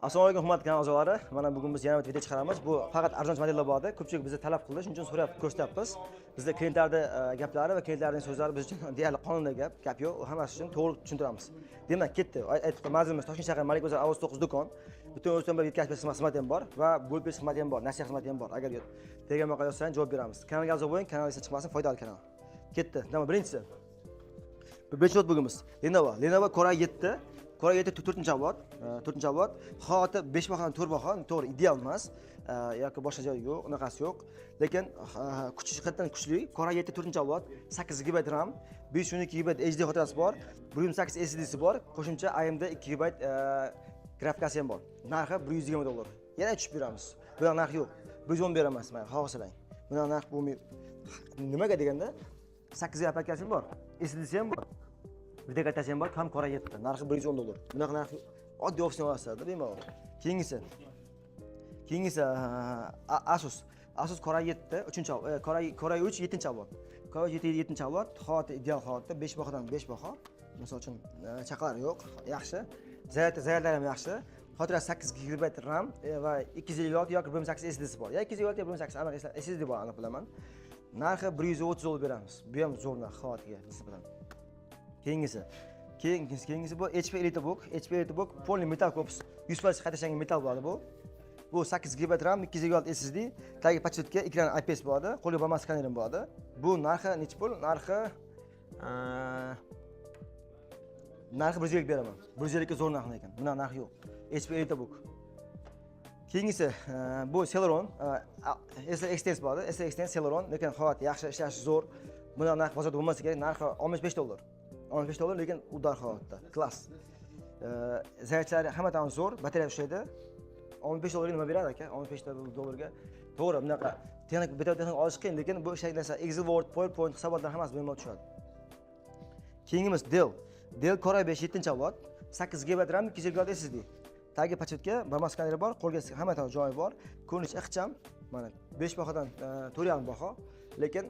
Assalomu alaykum hurmatli kanal a'zolari. Mana bugun biz yana bir video chiqaramiz. Bu faqat arzon modellar bo'ladi. Ko'pchilik bizni talab qildi, shuning uchun so'rab ko'rsatyapmiz. Bizda klientlarning gaplari va klientlarning so'zlari biz uchun deyarli qonunda gap yo'q. Hammasi uchun to'g'ri tushuntiramiz. Demak, ketdi. Aytib manzilimiz Toshkent shahri Malik Bozor Avaz 9 do'kon. Butun O'zbekistonda yetkazib berish xizmati ham bor va bo'lib berish xizmati ham bor, nasiya xizmati ham bor. Agar Telegram orqali yozsangiz javob beramiz. Kanalga a'zo bo'ling, kanal esa chiqmasin, foydali kanal. Ketdi. Demak, birinchisi. Birinchi notebookimiz Lenovo. Lenovo Core i7. Core i7 4-avlod, 4-avlod. Holati 5 bahodan 4 baho, to'g'ri, ideal emas. Yoki boshqa joyi yo'q, unaqasi yo'q. Lekin kuchi jihatdan kuchli. Core i7 4-avlod, 8 GB RAM, 512 GB HD xotirasi bor, 128 SSDsi bor, qo'shimcha AMD 2 GB grafikasi ham bor. Narxi $120. Yana tushib beramiz. Bunaqa narx yo'q. 110 beraman, mana xohlasangiz. Bunaqa narx bo'lmaydi. Nimaga deganda 8 GB aplikasi bor, SSDsi ham bor. Video kartasi ham bor, ham Core i7. Narxi $110. Bunaqa narx oddiy ofisni olasizlar, bemalol. Keyingisi Asus. Asus Core i7 3-avlod, Core i3 7-avlod. Core i7 7-avlod, holati ideal holatda 5 bahodan 5 baho. Misol uchun chaqalar yo'q, yaxshi. Zaryadlar ham yaxshi. Xotirasi 8 GB RAM va 256 yoki 128 SSDsi bor. Ya 256 yo 128 aniq SSD bor, aniq bilaman. Narxi $130 beramiz. Bu ham zo'r narx holatiga nisbatan. Keyingisi bu HP EliteBook. HP EliteBook полный metal korpus, 100% qayta ishlangan metal bo'ladi bu. Bu 8 GB RAM, 256 SSD, tagi подсветка, ekran IPS bo'ladi, qo'lga barmoq skaner ham bo'ladi. Bu narxi necha pul? Narxi 150 beraman. 150 ga zo'r narx lekin. Bunaqa narx yo'q. HP EliteBook. Keyingisi bu Celeron, SL Extens bo'ladi. SL Extens Celeron, lekin holati yaxshi, ishlashi zo'r. Bunaqa narx bozorda bo'lmasa kerak. Narxi $65. $65, lekin удар holatda. Klass. Zaryadchalari hamma tomon zo'r, batareya ushlaydi. $15 nima beradi aka? $15. To'g'ri, bunaqa texnik, bitta texnik olish qiyin, lekin bu ishlaydigan narsa Excel, Word, PowerPoint hisobotlar hammasi bemalol tushadi. Keyingimiz Dell. Dell Core i5 7-avlod, 8 GB RAM, 256 SSD. Tagi подсветка, barmoq skaneri bor, qo'lga hamma tomon joyi bor. Ko'rinishi ixcham. Mana 5 bahodan 4,5 baho, lekin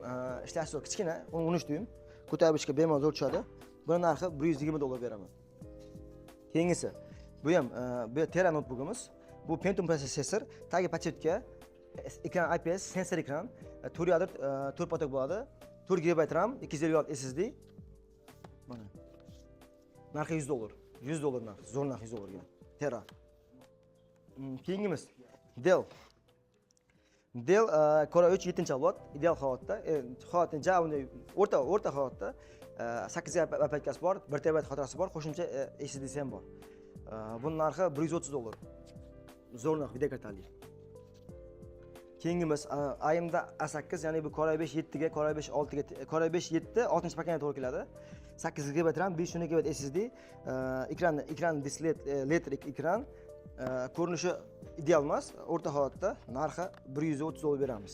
ishlashi zo'r, kichkina, 13 dyum. Ko'tarib ishga bemalol zo'r tushadi. Buni narxi $120 beraman. Keyingisi bu ham bu Tera notebookimiz. Bu Pentium protsessor, tagi подсветка, ekran IPS, sensor ekran, 4 yadro, 4 поток bo'ladi. 4 GB RAM, 256 SSD. Mana. Narxi $100. $100 narx, zo'r narx $100 ga. Tera. Keyingimiz Dell. Dell Core i3 7-avlod, ideal holatda, holatni ja unday o'rta holatda, 8 GB aplikasi bor, 1 TB xotirasi bor, qo'shimcha SSDsi ham bor. Buning narxi $130. Zo'r narx video kartali. Keyingimiz AMD A8, ya'ni bu Core i5 7 ga, Core i5 6 ga, Core i5 7 6-поколение to'g'ri keladi. 8 GB RAM, 512 GB SSD, ekran displey LED ekran, ko'rinishi ideal emas, o'rta holatda, narxi $130 beramiz.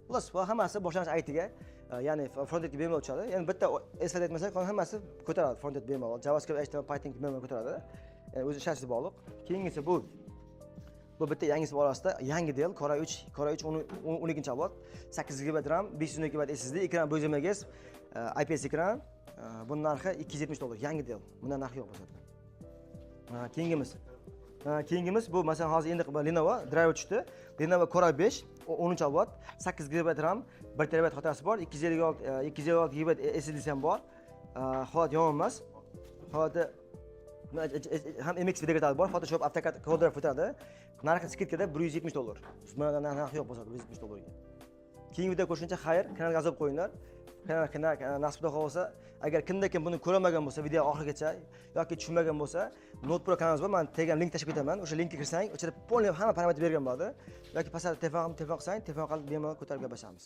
Xullas, bu hammasi boshlang'ich IT ga, ya'ni frontendga bemalol tushadi. Ya'ni bitta eslatib aytmasak, hammasi ko'taradi frontend bemalol. JavaScript, HTML, Python bemalol ko'taradi. Ya'ni o'zi ishlashiga bog'liq. Keyingisi bu bitta yangisi orasida yangi Dell Core i3, Core i3 12-avlod, 8 GB RAM, 512 GB SSD, ekran 120 Hz, IPS ekran. Buning narxi $270, yangi Dell. Bundan narxi yo'q bozorda. Keyingimiz. Keyingimiz bu masalan hozir endi Lenovo driver tushdi. Lenovo Core i5 10-avlod, 8 GB RAM, 1 TB xotirasi bor, 256 GB SSDsi ham bor. Holat yomon emas. Holati ham MX video kartasi bor, Photoshop, AutoCAD, CorelDRAW o'tadi. Narxi скидка da $170. Bundan narxi yo'q bozorda $170 ga. Keyingi video ko'rishguncha xayr, kanalga a'zo bo'lib qo'yinglar. Kanal nasib xudo xohlasa, agar kimda kim buni ko'rmagan bo'lsa, video oxirigacha yoki tushunmagan bo'lsa, Notepro kanalimiz bor, men Telegram link tashlab ketaman. O'sha linkka kirsang, o'sha yerda полный hamma parametr bergan bo'ladi. Yoki pastda telefon qilsang, telefon qilib bemalol ko'tarib gaplashamiz.